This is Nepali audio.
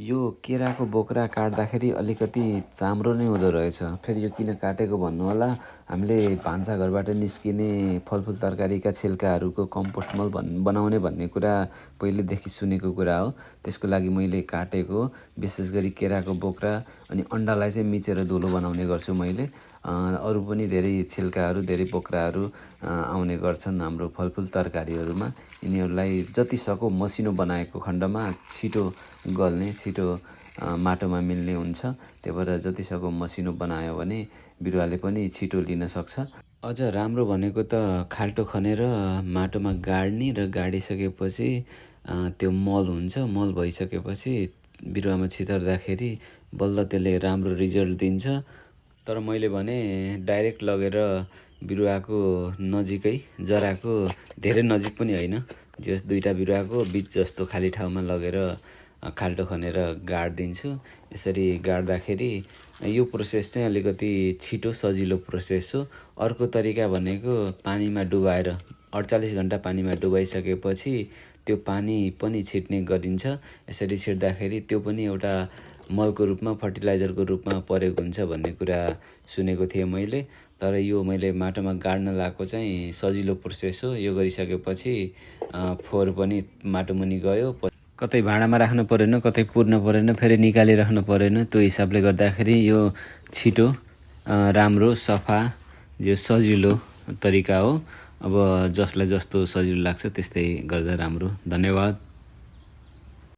यो केराको बोक्रा काट्दाखेरि अलिकति चाम्रो नै हुँदो रहेछ। फेरि यो किन काटेको भन्नु होला, हामीले भान्साघरबाट निस्किने फलफुल तरकारीका छिल्काहरूको कम्पोस्ट मल बनाउने भन्ने कुरा पहिलेदेखि सुनेको कुरा हो। त्यसको लागि मैले काटेको। विशेष गरी केराको बोक्रा अनि अन्डालाई चाहिँ मिचेर धुलो बनाउने गर्छु मैले। अरू पनि धेरै छिल्काहरू, धेरै बोक्राहरू आउने गर्छन् हाम्रो फलफुल तरकारीहरूमा। यिनीहरूलाई जति सक्दो मसिनो बनाएको खण्डमा छिटो गल्ने, छिटो माटोमा मिल्ने हुन्छ। त्यही भएर जति सक्दो मसिनो बनायो भने बिरुवाले पनि छिटो लिन सक्छ। अझ राम्रो भनेको त खाल्टो खनेर माटोमा गाड्ने र गाडिसकेपछि त्यो मल हुन्छ। मल भइसकेपछि बिरुवामा छितर्दाखेरि बल्ल त्यसले राम्रो रिजल्ट दिन्छ। तर मैले भने डाइरेक्ट लगेर बिरुवाको नजिकै, जराको धेरै नजिक पनि होइन, जस दुईवटा बिरुवाको बिच जस्तो खाली ठाउँमा लगेर खाल्टो खनेर गाडिदिन्छु। यसरी गाड्दाखेरि यो प्रोसेस चाहिँ अलिकति छिटो सजिलो प्रोसेस हो। अर्को तरिका भनेको पानीमा डुबाएर 48 घन्टा पानीमा डुबाइसकेपछि त्यो पानी पनि छिट्ने गरिन्छ। यसरी छिट्दाखेरि त्यो पनि एउटा मलको रूपमा, फर्टिलाइजरको रूपमा प्रयोग हुन्छ भन्ने कुरा सुनेको थिएँ मैले। तर यो मैले माटोमा गाड्न लगाएको चाहिँ सजिलो प्रोसेस हो। यो गरिसकेपछि फोहोर पनि माटो मुनि गयो, कतै भाँडामा राख्नु परेन, कतै पुर्न परेन, फेरि निकालिराख्नु परेन। त्यो हिसाबले गर्दाखेरि यो छिटो, राम्रो, सफा, यो सजिलो तरिका हो। अब जसलाई जस्तो सजिलो लाग्छ त्यस्तै गर्दा राम्रो। धन्यवाद।